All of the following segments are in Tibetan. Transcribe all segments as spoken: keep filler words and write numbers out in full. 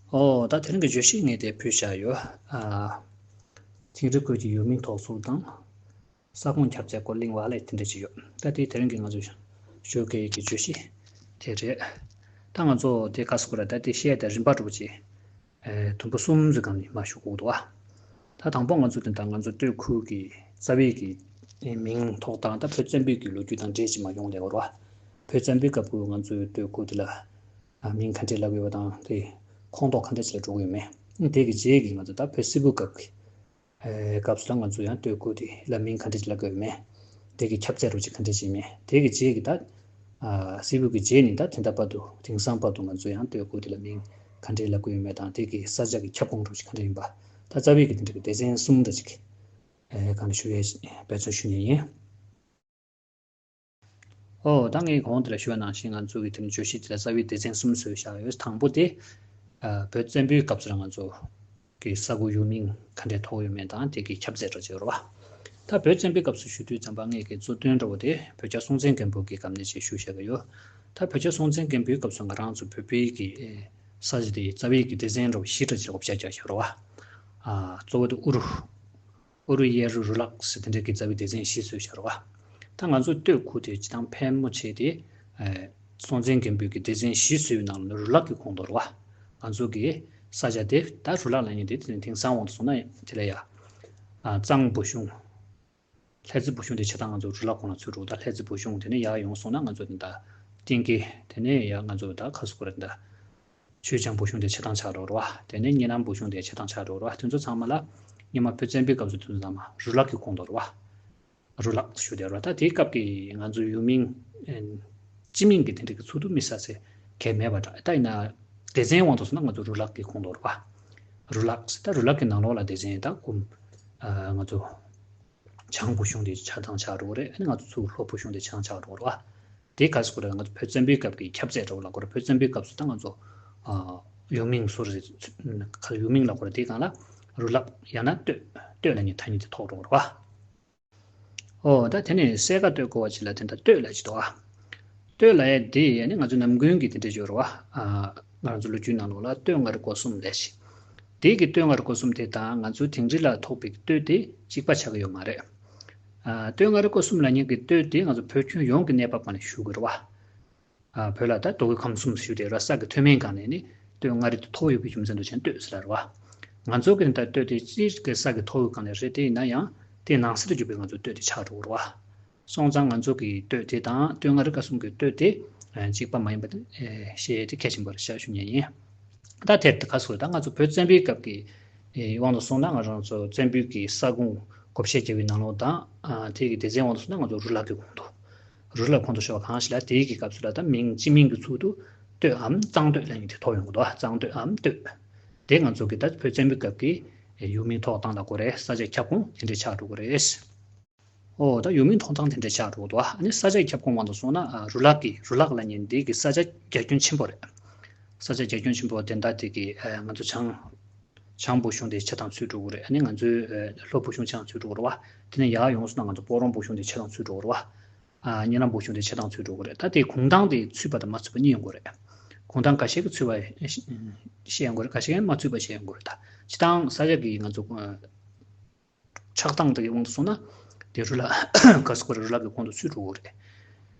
ཨོ་ད་དེ་རིང་གི་བརྗོད་གཞི་ངས་དེ་ཕུལ་བཞག་ཡོད། ཨ། ཐིང་རི་ཁུལ་གྱི་ཡུལ་མིང་ཐོགས་ཚུལ་དང་། ས་ཁོངས་ཁྱབ་ཚད་སྐོར་གླེང་བ་ལས་དེ་འདྲ་ཅིག་ཡོད། ད་དེ་དེ་རིང་གི་ང་ཚོས་ཞུ་གི་ཡོད་ཀྱི་བརྗོད་གཞི་དེ་རེད། ད་ང་ཚོ་དེ་ག་ཟེར་དགོས་རེད། ད་དེ་བཤད་དེ་རིམ་པ་འདྲ་པོ་ཅིག་ཨེ། དུམ་བུ་གསུམ་ཙམ་སྒང་ནས་མར་ཞུ་དགོས་འདུག་ཨ། ད་དང་པོ་ང་ཚོ་དེ་ད་ང་ཚོ་སྟོད་ཁུལ་གྱི་རྩ་བའི་གི་མིང་ཐོགས་སྟངས། ད་བོད་བཙན་པོའི་གི་ལོ་རྒྱུས་དང་འབྲེལ་ཅིག་མར་ཡོང་བསྡད་ཡོད་རེད་བ། བོད་བཙན་པོའི་སྐབས་ཀྱི་ང་ཚོའི་སྟོད་ཁུལ་དེ་ལ་མིང་ག་འདྲས་ལབ་ཡོད་པ་དང་། དེ་ཁོངས་གཏོགས་ག་འདྲས་ཅིག་ལ་འགྲོ་གི་ཡོད་མེད། དེ་གི་རྗེས་ཀྱི་ང་ཚོ་ད་བོད་སིལ་བུའི་སྐབས་ཀྱི་ཨེ། སྐབས་སུ་ལ་ང་ཚོ་ཡང་སྟོད་ཁུལ་དེ་ལ་མིང་ག་འདྲས་ཅིག་ལབ་ཀྱི་ཡོད་མེད། དེ་གི་ཁྱབ་ཚད་འདྲ་པོ་ཅིག་ག་འདྲས་ཅིག་ཡིན་མེད། དེ་གི་རྗེས་ཀྱི་ད་ཨ། སིལ་བུ་གི་རྗེས་ནས་ད་དེ་འདྲ་བར་དུ་དེང་སང་བར་དུ་ང་ཚོ་ཡང་སྟོད་ཁུལ་དེ་ལ་མིང་ག་འདྲས་ལབ་ཀྱི་ཡོད་མེད་དང་། དེ་གི་ས་ཆ་གི་ཁྱབ་ཁོངས་འདྲ་པོ་ཅིག་ག་འདྲས་ཡིན་པ། ད་རྩ་བའི་གི་དེ་འདྲ་གི་སྡེ་ཚན་གསུམ་འདྲ་ཅིག་ཨེ། ག་འདྲ་ཞུ་ཡས་འབད་བརྩོན་ཞུ་ནི་ཡིན། ཨོ་ད་ངས་གོང་དེ་ལ་ཞུས་པ་ནང་བཞིན་ང་ཚོ་གི་དེ་ནི་བརྗོད་གཞི་དེ་ལ་རྩ་བའི་སྡེ་ཚན་གསུམ་བཟོས་བཞག་ཡོད། དང་པོ་དེ་ཨ། བོད་བཙན་པོའི་སྐབས་སུ་ལ་ང་ཚོ་གི་ས་ཁུལ་ཡུལ་མིང་ག་འདྲས་ཐོགས་ཡོད་མེད་དང་། དེ་གི་ཁྱབ་ཚད་འདྲ་ཅིག་ཡོད་རེད་བ། ད་བོད་བཙན་པོའི་སྐབས་སུ་ཞུ་དུས་ཙམ་པ་ངས་གི་གཙོ་དོན་འདྲ་པོ་དེ་བོད་རྒྱལ་སྲོང་བཙན་སྒམ་པོ་གི་སྐབས་ནས་ཅིག་ཞུ་བཞག་གི་ཡོད། ད་བོད་རྒྱལ་སྲོང་བཙན་སྒམ་པོའི་སྐབས་སུ་ང་རང་ཚོ་བོད་པའི་གི་ཨེ། ས་ཆ་དེའི་རྩ་བའི་གི་སྡེ་ཚན་འདྲ་པོ་བཞི་འདྲ་ཅིག་ལ་བགོ་བཤའ་རྒྱག་བཞག་རེད་བ། ཨ། གཙོ་བོ་དེ་ཨུ་རུ། ཨུ་རུ། གཡས་རུ། རུ་ལག་ཟེར་དེ་འདྲའི་གི་རྩ་བའི་སྡེ་ཚན་བཞི་བཟོས་བཞག་རེད་བ། ད་ང་ཚོ་སྟོད་ཁུལ་དེ་སྤྱིར་བཏང་ཕལ་མོ་ཆེ་དེ་ཨེ། སྲོང་བཙན་སྒམ་པོའི་གི་སྡེ་ཚན་བཞི་བཟོས་པའི་ནང་ལ་རུ་ལག་གི་ཁོངས་གཏོགས་རེད་བ། ང་ཚོ་གི་ས་ཆ་དེ་ད་རུ་ལག་ལབ་མཁན་དེ་དེ་ནི་དེང་སང་དབང་དུ་སོང་ན་དེ་ལ་ཡ། ཨ། གཙང་བོད་གཞུང་། ལྷ་རྩེ་བོད་གཞུང་དེ་ཆ་ཚང་ང་ཚོ་རུ་ལག་ཁོངས་ལ་ཚུད་འགྲོ། ད་ལྷ་རྩེ་བོད་གཞུང་དེ་ནས་ཡར་ཡོང་སོང་ན་ང་ཚོ་དེ་ད་གཏིང་སྐྱེས། དེ་ནས་ཡར་ང་ཚོ་ད་ག་ཟེར་དགོས་རེད། ད་ཆོས་རྒྱལ་བོད་གཞུང་དེ་ཆ་ཚང་ཆགས་འགྲོ་རེད་བ། དེ་ནས་གཉའ་ནང་བོད་གཞུང་དེ་ཆ་ཚང་ཆགས་འགྲོ་རེད་བ། དེ་ཚོ་ཚང་མ་ལ་སྔོན་མ་བོད་བཙན་པོའི་སྐབས་སུ་དེ་ཚོ་ཚང་མ་རུ་ལག་གི་ཁོངས་གཏོགས་རེད་བ། རུ་ལག་ཞུ་བསྡད་རེད་བ། ད་དེའི་སྐབས་ཀྱི་ང་ཚོའི་ཡུལ་མིང་ཨེ། སྤྱི་མིང་གི་དེ་འདྲ་གི་ཚུལ་དུ་དམིགས་བསལ་ཟེར་གང་ཡང་མེད་པ་འདྲ། ད་ཡིན་ན་སྡེ་ཚན་དབང་དུ་སོང་ན་ང་ཚོ་རུ་ལག་གི་ཁོངས་གཏོགས་རེད་བ། རུ་ལག་ཟེར། ད་རུ་ལག་གི་ནང་ལོགས་ལ་སྡེ་ཚན་ད་ཁུམ། ཨ། ང་ཚོ་བྱང་བོད་གཞུང་དེ་ཆ་ཚང་ཆགས་འགྲོ་གི་རེད། ཨ་ནི་ང་ཚོ་ཚུར་ལྷོ་བོད་གཞུང་དེ་ཆ་ཚང་ཆགས་འགྲོ་གི་རེད་བ། དེ་ག་ཟེར་དགོས་རེད། ང་ཚོ་བོད་བཙན་པོའི་སྐབས་ཀྱི་ཁྱབ་ཚད་འདྲ་པོ་ལབ་དགོས་རེད། བོད་བཙན་པོའི་སྐབས་སུ་ད་ང་ཚོ་ཨ། ཡུལ་མིང་སུ་རེད། ཡུལ་མིང་ལབ་དགོས་རེད། དེའི་སྒང་ལ་རུ་ལག་ཡང་ན་སྟོད། སྟོད་ལབ་མཁན་ཐ་སྙད་དེ་ཐོགས་འགྲོ་གི་རེད་བ། ཨོ་ད་དེ་ནས་གསལ་ཁ་གཏོད་དགོས་པ་ཅིག་ལ་དེ་འདྲ་སྟོད་ལབ་ཀྱི་འདུག་ཨ། སྟོད་ལབ་ཡས་དེ་ཡ་ནི་ང་ཚོ་ནམ་རྒྱུན་གྱི་དེ་འདྲ་ཡོད་རེད་བ། ཨ། ང་ཚོ་ལོ་རྒྱུས་ནང་ལོགས་ལ་སྟོད་མངའ་རིས་སྐོར་གསུམ་ལབ་ཤག་དེ་གི་སྟོད་མངའ་རིས་སྐོར་གསུམ་དེ་དང་ང་ཚོའི་དིང་རི་ལ་ཐོགས་པའི་སྟོད་དེ་གཅིག་པ་ཆགས་ཀྱི་ཡོད་མ་རེད། ཨ། སྟོད་མངའ་རིས་སྐོར་གསུམ་ལབ་མཁན་གྱི་སྟོད་དེ་ང་ཚོ་བོད་ཁྱོན་ཡོངས་ཀྱི་གནས་བབ་སྒང་ནས་ཞུ་དགོས་རེད་བ། ཨ། བོད་ལ་ད་མདོ་དབུས་ཁམས་གསུམ་ཞུ་བསྡད་ར། ས་གི་མཐོ་དམན་སྒང་ནས་ནི་སྟོད་མངའ་རིས་དེ་མཐོ་བོ་ཡོད་པའི་རྒྱུ་མཚན་དུ་བྱས་ནས་སྟོད་ཟེར་ར་བ། ང་ཚོ་གི་ད་སྟོད་དེ་སྤྱིར་གི་ས་གི་མཐོ་བོའི་སྒང་ནས་རེད། དེ་ཡིན་ན་ཡང་དེ་ནང་གསེས་དུ་གྱུར་པའི་ང་ཚོ་སྟོད་དེ་ཆགས་འགྲོ་གི་རེད་བ། སོང་ཙང་ང་ཚོ་གི་སྟོད་དེ་དང་སྟོད་མངའ་རིས་ཁག་གསུམ་གི་སྟོད་དེ་གཅིག་པ་མ་ཡིན་པ་དེ་བཤད་དེ་གལ་ཆེན་པོ་རེད་ཤག་ཞུ་མཁན་ཡིན། ད་དེར་ད་ག་ཟེར། ད་ང་ཚོ་བོད་བཙན་པོའི་སྐབས་ཀྱི་དབང་དུ་སོང་ན་ང་རང་ཚོ་བཙན་པོའི་གི་ས་ཁོངས་བགོ་བཤའ་བརྒྱབ་པའི་ནང་ལོགས་དང་། ཨ། དེ་གི་སྡེ་ཚན་དབང་དུ་སོང་ན་ང་ཚོ་རུ་ལག་གི་ཁོངས་གཏོགས། རུ་ལག་ཁོངས་གཏོགས་ཞེས་པ་གང་ཞིག་ལ། དེའི་གི་སྐབས་སུ་ལ་ད་མིང་སྤྱི་མིང་གི་ཚུལ་དུ་སྟོད་འམ་གཙང་སྟོད་ལབ་མཁན་དེ་ཐོགས་ཡོང་གི་འདུག་ཨ། གཙང་སྟོད་འམ་སྟོད། དེ་ང་ཚོ་གི་ད་བོད་བཙན་པོའི་སྐབས་ཀྱི་ཡུལ་མིང་ཐོགས་སྟངས་ལ་གོ་རེད། ས་ཆའི་ཁྱབ་ཁོངས་དེ་འདྲས་ཆགས་འགྲོ་གི་རེད། ཨོ་ད་ཡུལ་མིང་ཐོགས་སྟངས་དེ་འདྲས་ཆགས་འགྲོ་གི་འདུག་ཨ། ཨ་ནི་ས་ཆའི་ཁྱབ་ཁོངས་དབང་དུ་སོང་ན། ཨ། རུ་ལག་གི། རུ་ལག་ལབ་མཁན་འདི་གི་ས་ཆ་རྒྱ་ཁྱོན་ཆེན་པོ་རེད། ས་ཆ་རྒྱ་ཁྱོན་ཆེན་པོ་དེ་འདྲ་དེ་གི། ཨ། ང་ཚོ་བྱང་། བྱང་བོད་གཞུང་དེ་ཆ་ཚང་ཚུད་འགྲོ་གི་རེད། ཨ་ནི་ང་ཚོའི། ཨ། ལྷོ་བོད་གཞུང་ཆ་ཚང་ཚུད་འགྲོ་གི་རེད་བ། དེ་ནས་ཡར་ཡོང་སོང་ན་ང་ཚོ་སྤོ་རོང་བོད་གཞུང་དེ་ཆ་ཚང་ཚུད་འགྲོ་གི་རེད་བ། ཨ། གཉའ་ནང་བོད་གཞུང་དེ་ཆ་ཚང་ཚུད་འགྲོ་གི་རེད། ད་དེ་གུང་ཐང་དེ་ཚུད་པ་དང་མ་ཚུད་པ་གཉིས་ཡོང་གི་རེད། གུང་ཐང་ཁ་ཤས་ཀྱིས་ཚུད་པ་བཤད་ཡོང་གི་རེད། ཁ་ཤས་ཀྱིས་མ་ཚུད་པ་བཤད་ཡོང་གི་རེད། ད་སྤྱིར་བཏང་ས་ཆ་གི་ང་ཚོ། ཨ། ཆགས་སྟངས་དེ་གི་དབང་དུ་སོང་ན་དེ་རུ་ལག་ག་ཟེར་དགོས་རེད། རུ་ལག་གི་ཁོངས་སུ་ཚུད་འགྲོ་གི་རེད།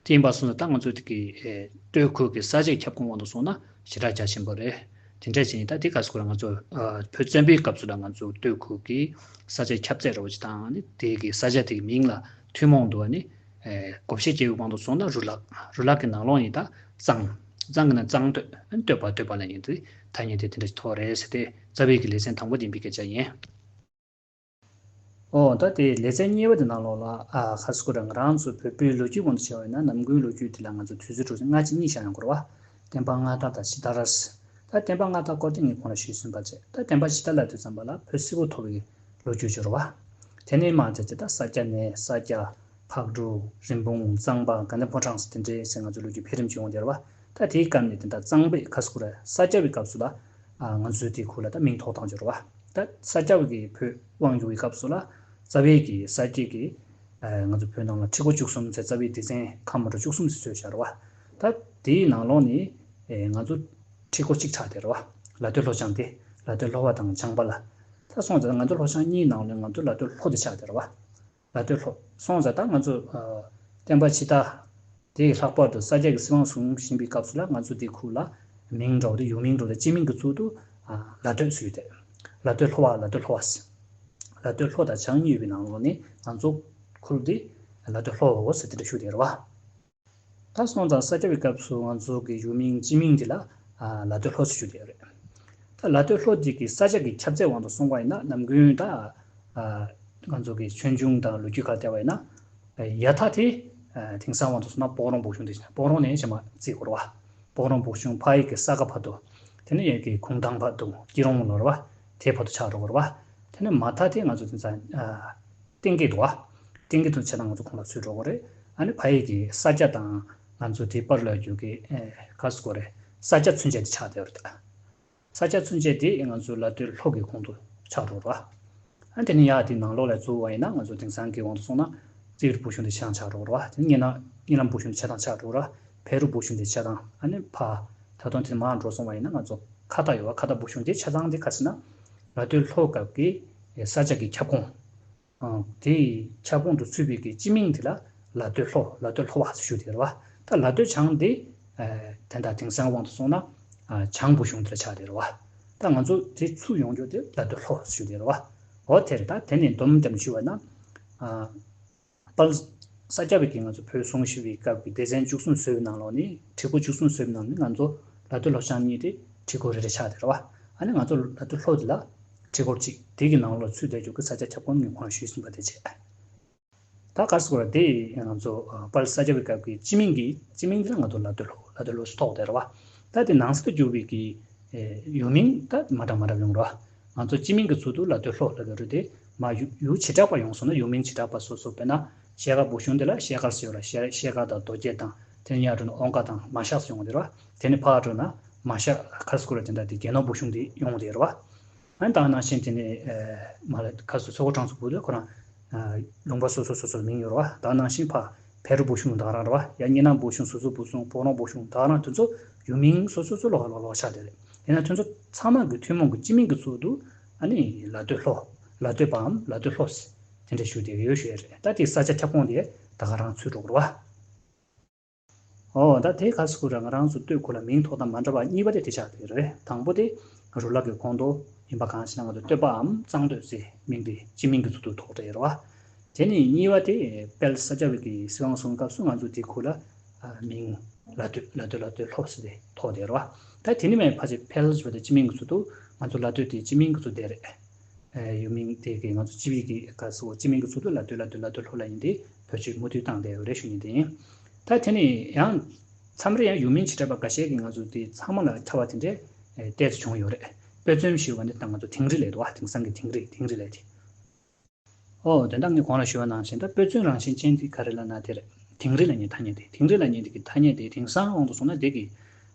དེ་ཡིན་པ་སོང་ཙང་ད་ང་ཚོ་དེ་གི། ཨེ། སྟོད་ཁུལ་གྱི་ས་ཆའི་ཁྱབ་ཁོངས་དབང་དུ་སོང་ན་ཞེ་དྲག་རྒྱ་ཆེན་པོ་རེད། དེ་འདྲ་བྱས་ནས་ད་དེ་ག་ཟེར་དགོས་རེད། ང་ཚོ། ཨ། བོད་བཙན་པོའི་སྐབས་སུ་ལ་ང་ཚོ་སྟོད་ཁུལ་གྱི་ས་ཆའི་ཁྱབ་ཚད་འདྲ་པོ་ཅིག་དང་། ཨ་ནི་དེ་གི་ས་ཆ་དེ་གི་མིང་ལ་ཐུན་མོང་དུ། ཨ་ནི། ཨེ། བགོ་བཤའ་བརྒྱབ་པའི་དབང་དུ་སོང་ན་རུ་ལག་རུ་ལག་གི་ནང་ལོགས་ནས་ད་གཙང་། གཙང་གི་ནང་གཙང་སྟོད། ཨ་ནི་སྟོད་པ། སྟོད་པ་ལབ་མཁན་དེ་ཐ་སྙད་དེ་དེ་འདྲ་ཅིག་ཐོགས་རེད་ཟེར། དེ་རྩ་བའི་གི་ལེ་ཚན་དང་པོ་དེ་ཡིན་པའི་སྐད་ཆ་ཡིན། ཨོ་ད་དེ་ལེ་ཚན་གཉིས་པ་དེ་ནང་ལོགས་ལ། ཨ། ག་ཟེར་དགོས་རེད། ང་རང་ཚོ་བོད་པའི་ལོ་རྒྱུས་དབང་དུ་བྱས་པ་ཡིན་ན་ནམ་རྒྱུན་ལོ་རྒྱུས་དེ་ལ་ང་ཚོ་དུས་ཚོད་གྲུ་ཆ་ལྔ་གཅིག་གཉིས་བཞག་ཡོང་གི་རེད་བ། བསྟན་པ་སྔ་དར་དང་ཕྱི་དར་ཟེར། ད་བསྟན་པ་སྔ་དར་སྐོར་དེ་ངས་གོང་ལ་ཞུས་ཟིན་པ་བྱས། ད་བསྟན་པ་ཕྱི་དར་ལབ་དུས་ཙམ་པ་ལ་བོད་སིལ་བུ་ཐོར་བུའི་ལོ་རྒྱུས་ཅིག་ཡོད་རེད་བ། དེ་ནས་མར་བྱས་བྱས་ད་ས་སྐྱ་ནས། ས་སྐྱ། ཕག་གྲུ། རིན་སྤུངས། གཙང་པ། དགའ་ལྡན་ཕོ་བྲང་ཟེར་དེ་འདྲའི་ཟེར་ང་ཚོའི་ལོ་རྒྱུས་འཕེལ་རིམ་ཅིག་ཡོང་བསྡད་རེད་བ། ད་དེའི་སྐབས་ནས་དེ་འདྲ་གཙང་པའི་ག་ཟེར་དགོས་རེད། ས་སྐྱ་པའི་སྐབས་སུ་ལ། ཨ། ང་ཚོའི་དེའི་ཁུལ་ལ་ད་མིང་ཐོགས་སྟངས་ཅིག་ཡོད་རེད་བ། ད་ས་སྐྱ་པའི་གི་བོད་དབང་བསྒྱུར་བའི་སྐབས་སུ་ལ་རྩ་བའི་གི་ས་སྐྱའི་གི། ཨ། ང་ཚོ་བོད་ནང་ལ་ཁྲི་སྐོར་བཅུ་གསུམ་ཟེར། རྩ་བའི་སྡེ་ཚན་ཁག་མ་འདྲ་བཅུ་གསུམ་ཟེར་བཟོས་བཞག་རེད་བ། ད་དེའི་ནང་ལོགས་ནས། ཨེ། ང་ཚོ་ཁྲི་སྐོར་གཅིག་ཆགས་བསྡད་རེད་བ། ལ་སྟོད་ལྷོ་བྱང་སྟེ། ལ་སྟོད་ལྷོ་བ་དང་བྱང་པ་ལ། ད་སོང་ཙང་ང་ཚོ་ལྷོ་བྱང་གཉིས་ནང་ནས་ང་ཚོ་ལ་སྟོད་ལྷོ་དེ་ཆགས་བསྡད་རེད་བ། ལ་སྟོད་ལྷོ་སོང་ཙང་ད་ང་ཚོ་ཨ། བསྟན་པ་ཕྱི་དར་དེའི་ལྷག་པར་དུ་ས་སྐྱ་གི་སྲིད་དབང་བཟུང་བཞིན་པའི་སྐབས་སུ་ལ་ང་ཚོ་དེ་ཁུལ་ལ་མིང་འདྲ་བོ་དེ་ཡུལ་མིང་འདྲ་བོ་དེ་སྤྱི་མིང་གི་ཚུལ་དུ་ཨ། ལ་སྟོད་ཟེར་ཡོད་དེ། ལ་སྟོད་ལྷོ་བ། ལ་སྟོད་ལྷོ་བ་ཟེར། ལ་སྟོད་ལྷོ་དང་བྱང་གཉིས་པའི་ནང་ལོགས་ནས་ང་ཚོ་ཁུལ་དེ་ལ་སྟོད་ལྷོ་བ་ཟེར་དེ་འདྲ་ཞུ་བསྡད་རེད་བ། ད་སོང་ཙང་ས་སྐྱ་པའི་སྐབས་སུ་ང་ཚོ་གི་ཡུལ་མིང་སྤྱི་མིང་འདི་ལ་ཨ། ལ་སྟོད་ལྷོ་ཟེར་ཞུ་བསྡད་རེད། ད་ལ་སྟོད་ལྷོ་འདི་གི་ས་ཆ་གི་ཁྱབ་ཚད་དབང་དུ་སོང་བ་ཡིན་ན་ནམ་རྒྱུན་ད་ཨ། ང་ཚོ་གི་ཆོས་འབྱུང་དང་ལོ་རྒྱུས་ཁག་བལྟས་པ་ཡིན་ན་ཡ་མཐའ་དེ་ཨ། དེང་སང་དབང་དུ་སོང་ན་སྤོག་རོང་སྦུག་གཞུང་དེ་སྤོག་རོང་ནས་བྱས་མ་བརྩི་དགོས་རེད་བ། སྤོག་རོང་སྦུག་གཞུང་ཕ་ཡི་གི་ས་ག་བར་དུ། དེ་ནས་ཡ་གི་གུང་ཐང་བར་དུ་སྐྱིད་རོང་ལ་རེད་བ། དེ་བར་དུ་ཆགས་འགྲོ་གི་རེད་བ། དེ་ནས་མ་མཐའ་དེ་ང་ཚོ་དེང་སང་ཨ། གཏིང་སྐྱེས་འདུག་བ། གཏིང་སྐྱེས་དུ་བྱས་ན་ང་ཚོ་ཁོང་ལ་ཚུད་འགྲོ་གི་རེད། ཨ་ནི་ཕ་ཡི་གི་ས་སྐྱ་དང་ང་ཚོ་དེ་པར་ལ་རྒྱུ་གི་ཨེ། ག་ཟེར་དགོས་རེད། ས་སྐྱ་ཚུན་ཆད་དེ་ཆགས་བསྡད་ཡོད་རེད་ད། ས་སྐྱ་ཚུན་ཆད་དེ་ང་ཚོ་ལ་སྟོད་ལྷོ་གི་ཁོངས་དུ་ཆགས་འགྲོ་གི་རེད་བ། ཨ་དེ་ནས་ཡར་དེ་ནང་ལོགས་ལ་བཙུགས་པ་ཡིན་ན་ང་ཚོ་དེང་སང་གི་དབང་དུ་སོང་ན་རྩིབ་རི་སྦུག་གཞུང་དེ་ཆགས་ཆགས་འགྲོ་གི་རེད་བ། དེ་ནས་གཉའ་ནང་གཉའ་ནང་སྦུག་གཞུང་དེ་ཆ་ཚང་ཆགས་འགྲོ་གི་རེད་བ། བལ་རི་སྦུག་གཞུང་དེ་ཆ་ཚང་། ཨ་ནི་ཕ་ད་དུང་དེ་མར་འགྲོ་སོང་བ་ཡིན་ན་ང་ཚོ་ཁ་རྟ་ཡོད་བ། ཁ་རྟ་སྦུག་གཞུང་དེ་ཆ་ཚང་དེ་ག་ཟེར་ན་ལ་སྟོད་ལྷོ་སྐབས་ཀྱི་ས་ཆ་གི་ཁྱབ་ཁོངས། ཨང་། དེའི་ཁྱབ་ཁོངས་དུ་ཚུད་པའི་གི་སྤྱི་མིང་དེ་ལ་ལ་སྟོད་ལྷོ། ལ་སྟོད་ལྷོ་བ་ཞུ་དེ་རེད་བ། ད་ལ་སྟོད་བྱང་དེ་ཨ། དེ་འདྲ་དེང་སང་དབང་དུ་སོང་ན་ཨ། བྱང་སྦུག་གཞུང་དེ་ལ་ཆགས་དེ་རེད་བ། ད་ང་ཚོ་དེ་ཚུར་ཡོང་རྒྱུ་དེ་ལ་སྟོད་ལྷོ་ཞུ་དེ་རེད་བ། འོ་དེ་རེད། ད་དེ་ནས་སྡོམ་དེ་ཞུ་བ་ན་ཨ། དཔལ་ས་སྐྱ་པའི་གི་ང་ཚོ་བོད་སྲུང་ཞུ་བའི་སྐབས་ཀྱི་སྡེ་ཚན་བཅུ་གསུམ་བཟོས་པའི་ནང་ལོགས་ནས་ཁྲི་སྐོར་བཅུ་གསུམ་བཟོས་པའི་ནང་ནས་ང་ཚོ་ལ་སྟོད་ལྷོ་བྱང་གཉིས་དེ་ཁྲི་སྐོར་རེ་རེ་ཆགས་དེ་རེད་བ། ཨ་ནི་ང་ཚོ་ལ་སྟོད་ལྷོ་དེ་ལ་ཁྲི་སྐོར་གཅིག་དེ་གི་ནང་ལོགས་ཚུད་བསྡད་རྒྱུ་གི་ས་ཆ་ཁྱབ་ཁོངས་ངས་གོང་ཞུས་ཟིན་པ་དེ་བྱས། ད་ག་རེ་ཟེར་དགོས་རེད། དེ་ང་ཚོ་དཔལ་ས་སྐྱ་པའི་སྐབས་ཀྱི་སྤྱི་མིང་གི་སྤྱི་མིང་དེ་ལ་ང་ཚོ་ལ་སྟོད་ལྷོ། ལ་སྟོད་ལྷོ་ཟེར་ཐོགས་དེ་རེད་བ། ད་དེ་ནང་གསེས་དུ་གྱུར་པའི་གི་ཡུལ་མིང་ད་མ་འདྲ་མ་འདྲ་ཡོང་རེད་བ། ང་ཚོ་སྤྱི་མིང་གི་ཚུལ་དུ་ལ་སྟོད་ལྷོ་ལབ་ཀྱི་རེད་དེ། མ་ཡུལ་ཡུལ་བྱེ་བྲག་པ་ཡོང་སོང་ན་ཡུལ་མིང་བྱེ་བྲག་པ་སོ་སོ། དཔེར་ན་ཤེལ་དཀར་སྦུག་གཞུང་དེ་ལ་ཤེལ་དཀར་ཟེར་བ་ལ་ཤེལ་ཤེལ་དཀར་དང་རྡོ་རྗེ་དང་། དེ་ནས་ཡར་འགྲོ་ན་ཨོང་ཀ་དང་མ་ཤག་ཟེར་ཡོང་གི་རེད་བ། དེ་ནས་ཕར་འགྲོ་ན་མ་ཤག་ག་རེ་ཟེར་དགོས་རེད། དེ་འདྲ་དེ་རྒྱལ་ནོར་སྦུག་གཞུང་དེ་ཡོང་གི་རེད་བ། ཨ་ནི་ད་ག་ནང་བཞིན་དེ་ནས་ཨེ། མ་ལ་ཁ་སོ་ཚོ་གོ་གྲངས་སུ་བུ་དེ་ཁོ་རང་ཨ། ལུང་པ་སོ་སོ་སོ་སོར་མིང་ཡོད་རེད་བ། ད་ག་ནང་བཞིན་ཕ་བལ་རི་སྦུག་གཞུང་ད་ག་རང་རེད་བ། ཡ་གཉའ་ནང་སྦུག་གཞུང་ཟུར་ཚོ་སྦུག་གཞུང་སྤོག་རོང་སྦུག་གཞུང་ད་ག་རང་དེ་ཚོ་ཡུལ་མིང་སོ་སོ་སོ་ལོགས་ལོགས་ལོགས་ཆགས་བསྡད་རེད། ཡིན་ན་དེ་ཚོ་ཚང་མ་གི་ཐུན་མོང་གི་སྤྱི་མིང་གི་ཚུལ་དུ་ཨ་ནི་ལ་སྟོད་ལྷོ། ལ་སྟོད་པའམ་ལ་སྟོད་ལྷོ་ཟེར་དེ་འདྲ་ཞུ་བསྡད་ཡོད་ཞུ་ཡ་རེད། ད་དེ་ས་ཆ་ཁྱབ་ཁོངས་དེ་ད་ག་རང་ཚུད་འགྲོ་གི་རེད་བ། ཨོ་ད་དེ་ག་རེ་ཟེར་དགོས་རེད། ང་རང་ཚོ་སྟོད་ཁུལ་ལ་མིང་ཐོགས་སྟངས་མ་འདྲ་བ་གཉིས་པ་དེ་དེ་ཆགས་བསྡད་རེད། དང་པོ་དེ་རུ་ལག་གི་ཁོངས་གཏོགས་ཡིན་པ་གང་ཞེ་ན་ང་ཚོ་སྟོད་པའམ་གཙང་སྟོད་ཟེར་མིང་དེ་སྤྱི་མིང་གི་ཚུལ་དུ་ཐོགས་བསྡད་རེད་བ། དེ་ནས་གཉིས་པ་དེ་དཔལ་ས་སྐྱ་པའི་གི་སྲིད་དབང་བཟུང་སྐབས་སུ་ང་ཚོ་དེ་ཁུལ་ལ་མིང་ལ་སྟོད་ལ་སྟོད་ལ་སྟོད་ལྷོ་ཟེར་ཏེ་ཐོགས་བསྡད་རེད་བ། ད་དེ་ནས་མ་ཕལ་ཆེར་དཔལ་ཟེར་བ་དེ་སྤྱི་མིང་གི་ཚུལ་དུ་ང་ཚོ་ལ་སྟོད་དེ་སྤྱི་མིང་གི་ཚུལ་བསྡད་རེད། ཡུལ་མིང་དེ་གི་ང་ཚོ་སྤྱི་པའི་གི་ག་ཟེར་སྤྱི་མིང་གི་ཚུལ་དུ་ལ་སྟོད་ལ་སྟོད་ལ་སྟོད་ལྷོ་ལབ་ཡིན་ཏེ་བེད་སྤྱོད་མུ་མཐུད་བཏང་བསྡད་ཡོད་རེད་ཞུ་ཡིན་ཏེ། ད་དེ་ནས་ཡང་མཚམས་རེ་ཡང་ཡུལ་མིང་བྱེ་བྲག་པ་འགའ་ཤས་ཀྱིས་ང་ཚོ་དེ་ཚང་མ་ལ་ཁྱབ་པ་དེ་འདྲས་ཏོག་ཙམ་བྱུང་ཡོད་རེད། དཔེ་མཚོན་ཞུས་པ་ནི་ད་ང་ཚོ་དིང་རི་ལབ་འདུག་བ། དེང་སང་གི་དིང་རི་དིང་རི་ལབ་དེ། ཨོ་དེ་འདྲ་ངས་གོང་ལ་ཞུས་པ་ནང་བཞིན་ད་དཔེ་མཚོན་རང་བཞིན་ཅན་དེ་ག་རེ་ལབ་ན་དེ་རེད། དིང་རི་ལབ་མཁན་ཐ་སྙད་དེ། དིང་རི་ལབ་མཁན་དེ་གི་ཐ་སྙད་དེ་དེང་སང་དབང་དུ་སོང་ན་དེ་གི་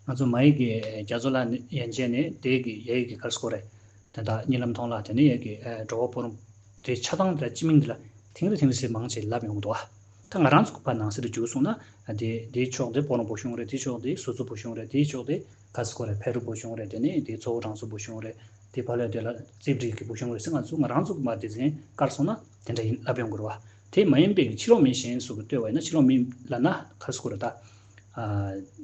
ང་ཚོ་མ་ཡིག་གི་རྒྱ་མཚོ་ལ་ཡན་ཆད་ནས་དེ་གི་ཡ་ཡིག་གི་ག་རེ་ཟེར་དགོས་རེད། དེ་དག་གཉིད་ལམ་མཐོང་ལ་དེ་ནས་ཡ་གི་ཨ། འགྲོ་བ་པོ་རུ་དེ་ཆ་ཚང་དེ་ལ་སྤྱི་མིང་དེ་ལ་དིང་རི་དིང་རི་ཟེར་མང་ཆེ་ལབ་ཡོང་གི་འདུག་བ། ད་ང་རང་ཚོ་ཕར་ནང་གསེས་རུ་འཇུག་སོང་ན་དེ་དེའི་ཕྱོགས་དེ་སྤོ་རོང་སྦུག་གཞུང་རེད། དེའི་ཕྱོགས་དེ་ཟུར་ཚོ་སྦུག་གཞུང་རེད། དེའི་ཕྱོགས་དེ་ག་རེ་ཟེར་དགོས་རེད། བལ་རི་སྦུག་གཞུང་རེད། དེ་ནས་དེ་མཚོ་སྒོ་གྲོང་ཚོ་སྦུག་གཞུང་རེད། དེ་ཕར་ལ་དེ་ལ་རྩིབ་རི་གི་སྦུག་གཞུང་རེད་ཟེར་ང་ཚོ་ང་རང་ཚོ་མར་སྡེ་ཚན་བཀར་སོང་ན་དེ་འདྲ་ཡིན་ལབ་ཡོང་གི་རེད་བ། དེ་མ་ཡིན་པའི་ཕྱི་ལོགས་མི་གཞན་ཚོ་གིས་ལྟོས་པ་ཡིན་ན་ཕྱི་ལོགས་མི་ལབ་ན་ག་རེ་ཟེར་དགོས་རེད་ད། ཨ།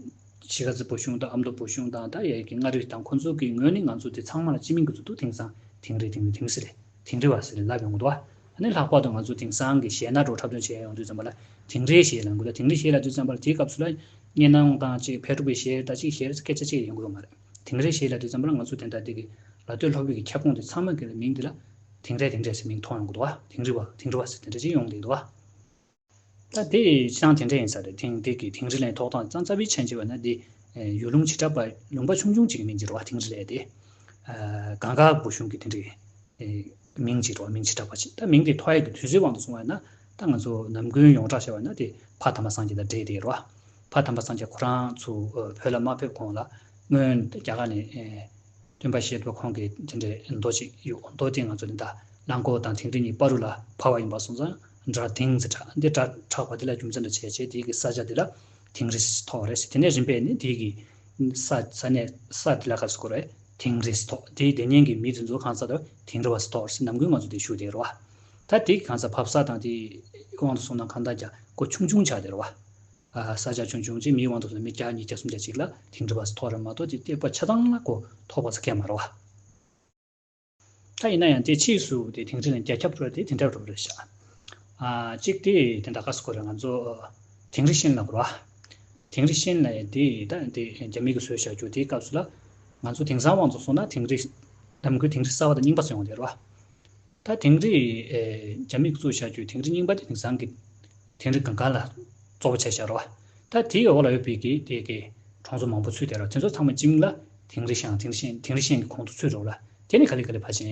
གཞིས་ཀ་རྩེ་སྦུག་གཞུང་དང་ཨ་མདོ་སྦུག་གཞུང་དང་ད་ཡ་གི་མངའ་རིས་དང་ཁོ་ཚོ་གི་ངོས་ནས་ང་ཚོ་དེ་ཚང་མ་ལ་སྤྱི་མིང་གི་ཚུལ་དུ་དེང་སང་དིང་རི་དིང་རི་དིང་རི་ཟེར་རེད། དིང་རི་བ་ཟེར་ལབ་ཡོང་གི་འདུག་བ། ཨ་ནི་ལྷག་པར་དུ་ང་ཚོ་དེང་སང་གི་གཞས་སྣ་འགྲོ་འཁྲབ་སྟོན་བྱེད་ཡོང་དུས་ཙམ་པ་ལ་དིང་རིའི་གཞས་ལབ་གི་འདུག་དིང་རིའི་གཞས་ལབ་དུས་ཙམ་པ་ལ་དེའི་སྐབས་སུ་ལ་གཉའ་ནང་དང་ཅིག་བལ་འབྲུག་པའི་གཞས་ད་ཅིག་གཞས་སྐད་ཆ་ཅིག་ཡོང་གི་ཡོད་མ་རེད། དིང་རིའི་གཞས་ལབ་དུས་ཙམ་པ་ལ་ང་ཚོ་དེ་འདྲ་དེ་གི་ལ་སྟོད་ལྷོ་བོད་ཀྱི་ཁྱབ་ཁོངས་དེ་ཚང་མ་གི་མིང་དེ་ལ་དིང་རི་དིང་རི་ཟེར་མིང་ཐོགས་ཡོང་གི་འདུག་བ། དིང་རི་བ་དིང་རི་བ་ཟེར་དེ་འདྲ་ཅིག་ཡོང་གི་འདུག་བ། ད་དེ་ཅང་དེ་འདྲ་ཡིན་ས་རེད། དེང་དེ་གི་དིང་རི་ལབ་ཐོགས་སྟངས་ཙང་རྩ་བའི་ཆ་ནས་བྱས་པ་ན་དེ་ཡུལ་ལུང་བྱེ་བྲག་པ་ལུང་པ་ཆུང་ཆུང་ཅིག་གི་མིང་ཅིག་རེད་བ། དིང་རི་ལབ་དེ། གངས་དཀར་སྦུག་གཞུང་གི་དེ་འདྲའི་མིང་ཅིག་རེད་བ། མིང་བྱེ་བྲག་པ་ཅིག་ད་མིང་དེ་ཐོགས་ཡག་གི་དུས་ཚོད་དབང་དུ་སོང་བ་ཡིན་ན་ད་ང་ཚོ་ནམ་རྒྱུན་ཡོངས་གྲགས་བྱས་པ་ཡིན་ན་དེ་ཕ་དམ་པ་སངས་རྒྱས་དང་འབྲེལ་དེ་རེད་བ། ཕ་དམ་པ་སངས་རྒྱས་ཁོ་རང་ཚོ་བོད་ལ་མ་ཕེབས་གོང་ལ་སྔོན་རྒྱ་གར་ནས། སྟོན་པ་ཤེལ་སྒོ་ཁོང་གི་དེ་འདྲའི་མདོ་ཅིག་ཡོད། མདོ་དེ་ང་ཚོ་འདི་ད་གླང་གོག་དང་དིང་རི་གཉིས་བར་རུ་ལ་བབས་པ་ཡིན་པ་སོང་ཙང་སྒྲ་དིང་ཟེར་གྲགས། འདི་སྒྲ་གྲགས་པ་དེ་ལ་རྒྱུ་མཚན་དུ་བྱས་བྱས་དེ་གི་ས་ཆ་དེ་ལ་དིང་རི་ཐོགས་རེད་ཟེར། དེ་ནས་རིམ་པས་ནི་དེ་གི་ས་ས་གནས་ས་དེ་ལ་ག་རེ་ཟེར་དགོས་རེད། དིང་རི་ཟེར་ཐོགས་དེའི་དེ་ཉིན་གྱི་མི་དེ་ཚོ་གང་ཟག་དང་དིང་རི་བ་ཟེར་ཐོགས་ཟེར་ནམ་རྒྱུན་ང་ཚོ་དེ་ཞུ་བསྡད་རེད་བ། ད་དེ་གང་ཟག་བབས་ས་དང་དེའི་དབང་དུ་སོང་ན་གང་ལྟར་ཀྱང་སྒོ་ཆུང་ཆུང་ཆགས་བསྡད་རེད་བ། ས་ཆ་ཆུང་ཆུང་ཅིག་མིའི་དབང་དུ་སོང་ན་མི་བརྒྱ་ཉིས་བརྒྱ་སུམ་བརྒྱ་ཅིག་ལ་དིང་རི་བ་ཟེར་ཐོགས་རེད་མ་གཏོགས་དེ་བལྟས་པ་ཆ་ཚང་ལ་སྒོ་ཐོགས་པ་ཟེར་མཁན་མ་རེད་བ། ད་ཡིན་ན་ཡང་དེ་ཕྱིས་སུ་དེ་དིང་རི་ལ་རྒྱ་ཁྱབ་འགྲོ་དེ་དེ་འདྲ་འགྲོ་རེད་ཤག་ཨ་གཅིག་དེ་དེ་འདྲ་ག་ཟེར་དགོས་རེད། ང་ཚོ་དིང་རི་ཤན་ལབ་དགོས་རེད་བ། དིང་རི་ཤན་ལབ་ཡ་དེ་ད་དེ་རྒྱ་མི་གིས་བཟོས་བཞག་རྒྱུ་དེའི་སྐབས་སུ་ལ་ང་ཚོ་དེང་སང་དབང་དུ་སོང་ན་དིང་རི་ནམ་རྒྱུན་དིང་རི་གསར་བ་དང་རྙིང་པ་ཟེར་ཡོང་བསྡད་རེད་བ། ད་དིང་རི་རྒྱ་མི་གིས་བཙུགས་བཞག་རྒྱུའི་དིང་རི་རྙིང་པ་དེ་དེང་སང་གི་དིང་རི་སྒང་ག་ལ་གཙོ་བོ་བྱས་བཞག་རེད་བ། ད་དེའི་འོག་ལ་ཡོད་པའི་གི་དེ་གི་གྲོང་ཚོ་མང་པོ་ཚུད་བསྡད་རེད་བ། དེ་ཚོ་ཚང་མ་སྤྱི་མིང་ལ་དིང་རི་ཤང་དིང་རི་ཤན་དིང་རི་ཤན་གྱི་ཁོངས་སུ་ཚུད་འགྲོ་ལ། དེ་ནི་ག་ལེ་ག་ལེ་ཕལ་ཆེར་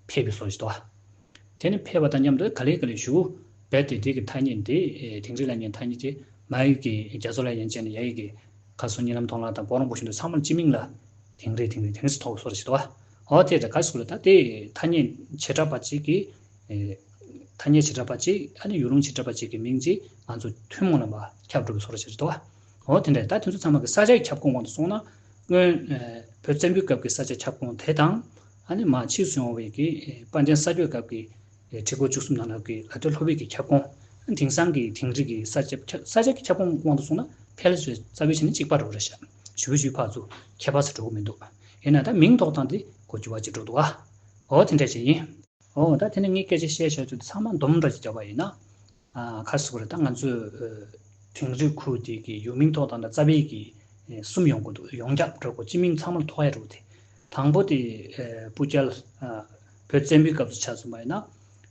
ཕེབས་པའི་བཟོ་ཞིག་འདུག་བ། དེ་ནི་ཕེབས་པ་དང་མཉམ་དུ་ག་ལེ་ག་ལེ་ཞུ་རྦད་དེ་དེ་གི་ཐ་སྙད་འདི་དིང་རི་ལབ་མཁན་ཐ་སྙད་དེ་མ་ཡིག་གི་རྒྱ་མཚོ་ལ་ཡན་ཆད་ནས་ཡ་ཡིག་གི་ཁ་སོ་གཉིས་ལམ་མཐོང་ལམ་དང་སྤོ་རོང་པོ་ཆུ་འདི་ཚང་མ་སྤྱི་མིང་ལ་དིང་རི་དིང་རི་དིང་རི་ཟེར་ཐོགས་པ་ཞིག་འདུག་བ། འོ་དེ་འདྲ་ག་ཞིག་ལ་ད་དེ་ཐ་སྙད་བྱེ་བྲག་པ་གཅིག་གི་ཐ་སྙད་བྱེ་བྲག་པ་གཅིག་ཨ་ནི་ཡུལ་ལུང་བྱེ་བྲག་པ་གཅིག་གི་མིང་གཅིག་ང་ཚོ་ཐུན་མོང་ལ་མར་ཁྱབ་འགྲོ་བའི་བཟོ་འདྲ་ཞིག་རེད་དོ། འོ་དེ་འདྲ་ད་དེ་ཚོ་ཚང་མ་གི་ས་ཆའི་ཁྱབ་ཁོངས་དབང་དུ་སོང་ན་སྔོན་བོད་བཙན་པོའི་སྐབས་ཀྱི་ས་ཆའི་ཁྱབ་ཁོངས་དེ་དང་ཨ་ནི་མར་ཕྱིས་སུ་ཡོང་བའི་གི་དཔལ་ལྡན་ས་སྐྱའི་སྐབས་ཀྱི་ཁྲི་སྐོར་བཅུ་གསུམ་ནང་ལོགས་ཀྱི་ལ་སྟོད་ལྷོ་བོད་ཀྱི་ཁྱབ་ཁོངས་དེང་སང་གི་དིང་རི་གི་ས་ཆ་ས་ཆ་གི་ཁྱབ་ཁོངས་དབང་དུ་སོང་ན་ཕལ་ཆེར་རྩ་བའི་ཆ་ནས་གཅིག་པ་འགྲོ་རེད་ཤག་ཞེ་པོ་ཞེ་པོ་ཕར་ཚུར་ཁྱད་པར་ཟེར་འགྲོ་གི་མི་འདུག་ཡིན་ན་ད་མིང་ཐོགས་སྟངས་དེ་གོ་འགྱུར་བ་ཅིག་འགྲོ་འདུག་ཨ། འོ་དེ་འདྲ་ཞིག་ཡིན། འོ་ད་དེ་ནས་ངས་སྐད་ཆ་བཤད་བཞག་དུས་ཚང་མ་སྡོམ་འདྲ་ཅིག་བརྒྱབ་པ་ཡིན་ན། ཨ་ག་རེ་ཟེར་དགོས་རེད། ད་ང་ཚོས་ཨ་དིང་རི་ཁུལ་དེ་གི་ཡུལ་མིང་ཐོགས་སྟངས་ད་རྩ་བའི་གི་ཨ་གསུམ་ཡོང་གི་འདུག་ཡོངས་ཁྱབ་འགྲོ་དགོས། སྤྱི་མིང་ཚང་མ་ལ་ཐོགས་ཡ་འགྲོ་དེ། དང་པོ་དེ་ཨ་སྤུ་རྒྱལ་ཨ་བོད་བཙན་པོའི་སྐབས་སུ་ཆ་མཚོན་པ་ཡིན་ན།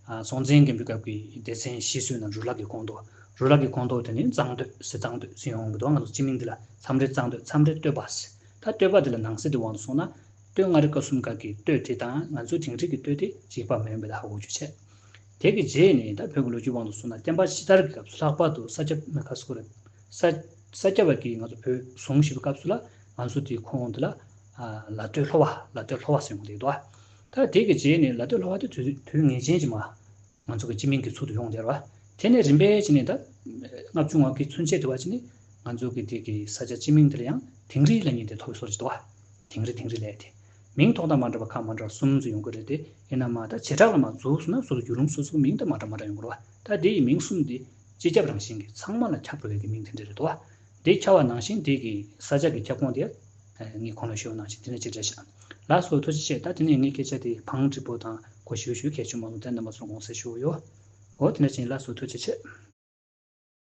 ཨ་སྲོང་བཙན་སྒམ་པོའི་སྐབས་ཀྱི་སྡེ་ཚན་བཞི་ཟེར་ན་རུ་ལག་གི་ཁོངས་གཏོགས། རུ་ལག་གི་ཁོངས་གཏོགས་དེ་ནི་གཙང་སྟོད་ཟེར་གཙང་སྟོད་ཟེར་ཡོང་གི་འདུག་ང་ཚོ་སྤྱི་མིང་འདི་ལ་མཚམས་རེ་གཙང་སྟོད་མཚམས་རེ་སྟོད་པ་ཟེར། ད་སྟོད་པ་འདི་ལ་ནང་གསེས་དེ་དབང་དུ་སོང་ན། སྟོད་མངའ་རིས་སྐོར་གསུམ་སྒང་གི་སྟོད་དེ་དང་ང་ཚོའི་དིང་རི་གི་སྟོད་དེ་གཅིག་པ་མིན་པ་ད་ཧ་གོ་རྒྱུ་བྱས། དེ་གི་རྗེས་ནས་ད་བོད་ཀྱི་ལོ་རྒྱུས་དབང་དུ་སོང་ན་བསྟན་པ་ཕྱི་དར་གྱི་སྐབས་སུ་ལྷག་པར་དུ་ས་སྐྱ་མི་ཁ་སྐོར་ས་ས་སྐྱ་པ་གིས་ང་ཚོ་བོད་བཟུང་བཞིན་པའི་སྐབས་སུ་ལ་ང་ཚོ་དེའི་ཁོངས་དེ་ལ་ལ་སྟོད་ལྷོ་བ་ལ་སྟོད་ལྷོ་བ་ཟེར་ཡོང་གི་འདུག་ད་དེ་གི་རྗེས་ནས་ལ་སྟོད་ལྷོ་བ་དེ་དུས་དུས་ངེས་ཅན་གྱི་མ། ང་ཚོ་གི་སྤྱི་མིང་གི་ཚུལ་དུ་ཡོང་བསྡད་རེད་བ། དེ་ནས་རིམ་པས་བྱས་ནས་ད་ལྔ་བཅུ་ང་དགུའི་ཚུན་ཆད་དུ་བ་བྱས་ནས་ང་ཚོ་གི་དེ་གི་ས་ཆ་སྤྱི་མིང་དེ་ལ་ཡང་དིང་རི་ལབ་མཁན་དེ་ཐོབ་པའི་བཟོ་ཅིག་འདུག་བ། དིང་རི་དིང་རི་ལབ་དེ། མིང་ཐོགས་སྟངས་མ་འདྲ་བ་ཁག་མ་འདྲ་བ་གསུམ་ཙམ་ཡོང་གི་རེད་དེ། ཡིན་ན་མ་ད་བྱེ་བྲག་ལ་མ་འཛུགས་སོང་ན་སོ་སོ་བརྒྱུད་རིམ་སོ་སོའི་མིང་དེ་མ་འདྲ་མ་འདྲ་ཡོང་གི་རེད་བ། ད་དེ་ཡི་མིང་གསུམ་དེ་སྤྱི་ཁྱབ་རང་བཞིན་གྱི་ཚང་མ་ལ་ཁྱབ་འགྲོ་བའི་གི་མིང་དེ་འདྲ་རེད་འདུག་བ། དེ་ཁྱབ་པ་ནང་བཞིན་དེ་གི་ས་ཆ་གི་ཁྱབ་ཁོངས་དེ། ངས་གོང་ལ་ཞུས་པ་ནང་བཞིན་དེ་ནས་ཅིག་རེད་ཤག་ལགས་སོ། ཐུགས་རྗེ་ཆེ། ད་དེ་ནས་ངའི་སྐད་ཆ་དེ་བང་ཀྲི་པོ་དང་གོ་ཞུ་ཞུ་གལ་ཆེན་མང་པོ་དེ་རྣམ་པ་ཚོར་དགོངས་སེལ་ཞུ་ཡོད། འོ་དེ་འདྲ་ཅིག་ལགས་སོ། ཐུགས་རྗེ་ཆེ།